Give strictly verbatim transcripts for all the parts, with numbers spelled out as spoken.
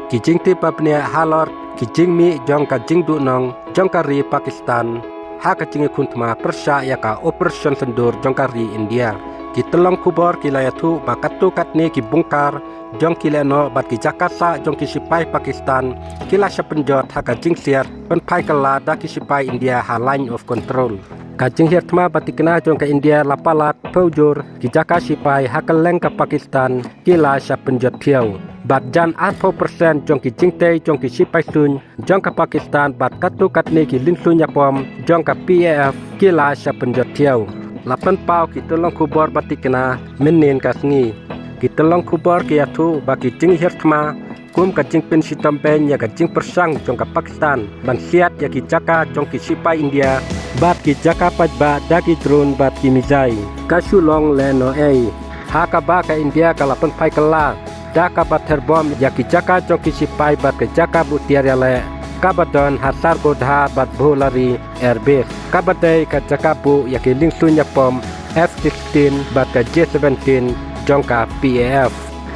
Ki jingtip ba bniah halor ki jingmih jong ka jingduhnong jong ka ri Pakistan ha ka jingïakhun thma pyrshah ïa ka Operation Sindoor jong ka ri India. Ki tyllong khubor ki la ïathuh ba katto katne ki bungkar jong ki lehnoh bad ki jaka sah jong ki sipai Pakistan ki la shah pynjot ha ka jingsiat pynphai kylla da ki sipai India ha Line of Control. Ka jinghiar thma ba thikna jong ka India la palat phew jur ki jaka sipai ha kylleng ka Pakistan ki la shah pynjot thiaw. Bad jan arphew percent jong ki jingtei jong ki sipai suiñ jong ka Pakistan bad katto katne ki lyngsuiñ ïapom jong ka P A F ki la shah pynjot thiaw. La pynpaw ki tyllong khubor ba thikna mynnin ka sngi. Ki tyllong khubor ki ïathuh ba ki jinghiar thma kum ka jingpynshitom beiñ ïa ka jingpyrshang jong ka Pakistan ban siat ïa ki jaka jong ki sipai India bad ki jaka paidbah da ki drone bad ki missile. Ka shu long lehnohei ha kaba ka India ka la pynphai kylla da kaba ther bom ïa ki jaka jong ki sipai bad ka jaka buh tiar ïaleh kaba don ha Sargodha bad Bholari Air Base, kaba dei ka jaka buh ïa ki lyngsuiñ ïapom F sixteen bad ka J seventeen jong ka P A F.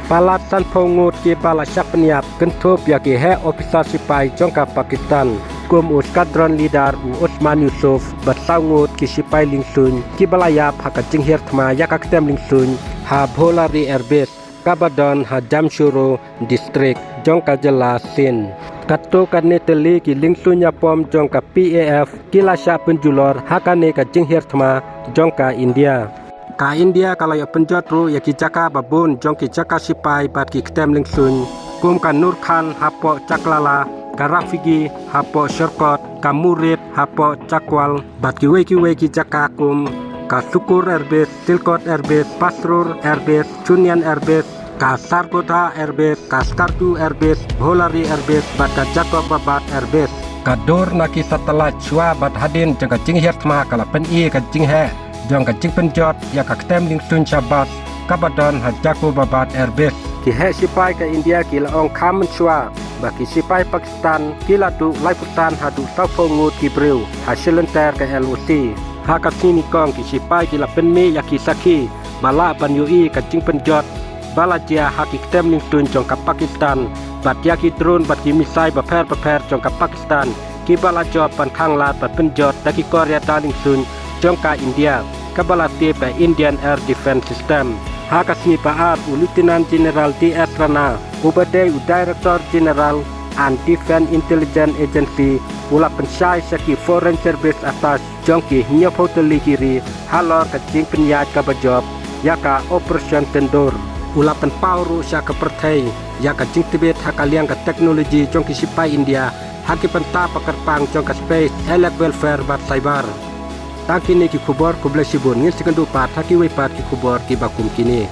Palat sanphew ngut kiba la shah pynïap kynthup ïa ki heh ophisar sipai jong ka Pakistan kum u squadron leader u Usman Yusuf bad saw ngut ki sipai lyngsuiñ kiba la ïap ha ka jinghiar thma ïa ka ktem lyngsuiñ ha Bholari Air Base kaba don ha Jamshoro District jong ka jylla Sindh. Katto katne tylli ki lyngsuiñ ïapom jong ka P A F ki la shah pynjulor ha kane ka jinghiar thma jong ka India. Ka India ka la ïoh pynjot ruh ïa ki jaka ba bun jong ki jaka sipai bad ki ktem lyngsuiñ kum ka Nurkhan hapoh Chaklala, ka Rafiki hapoh Shirkot, ka Murid hapoh Chakwal bad kiwei kiwei ki jaka kum ka Sukur Air Base, Silkot Air Base, Pasrur Air Base, Chunian Air Base, ka Sargodha Air Base, ka Skardu Air Base, Bholari Air Base bad ka Jacobabad Air Base. Ka dur na ki satellite shuwa bad hadien jong ka jinghiar thma ka la pyni ka jingheh jong ka jingpynjot ïa ka ktem lyngsuiñ shahbaz kaba don ha Jacobabad Air Base. Ki heh sipai ka India ki la ong kham mynshuwa ba ki sipai Pakistan ki la duh laiphew san haduh sawphew ngut ki briew ha shilynter ka L O C. Ha ka sngi nyngkong ki sipai ki la pynmih ïa ki sakhi ba lah ban ïohi ka jingpynjot ba la jia ha ki ktem lyngsuiñ jong ka Pakistan bad ïa ki drone bad ki missile bapher bapher jong ka Pakistan kiba la jop ban khang lad bad pynjot da ki kor ïada lyngsuiñ jong ka India kaba la tip ka Indian Air Defence System. Ha ka sngi ba ar u Lieutenant General D S Rana uba dei u Director General and Defence Intelligence Agency u la pynshai sha ki Foreign Service Attaché jong ki hynñiewphew tylli ki ri halor ka jingpynïaid kaba jop ïa ka Operation Sindoor. U la pynpaw ruh sha ka pyrthei ïa ka jingtbit ha ka liang ka technology jong ki sipai India ha ki bynta ba kyrpang jong ka space, elect welfare bad cyber. Tang kine ki khubor, khublei shibun, ngin sa ïakynduh pat ha kiwei pat ki khubor kiba kum kine.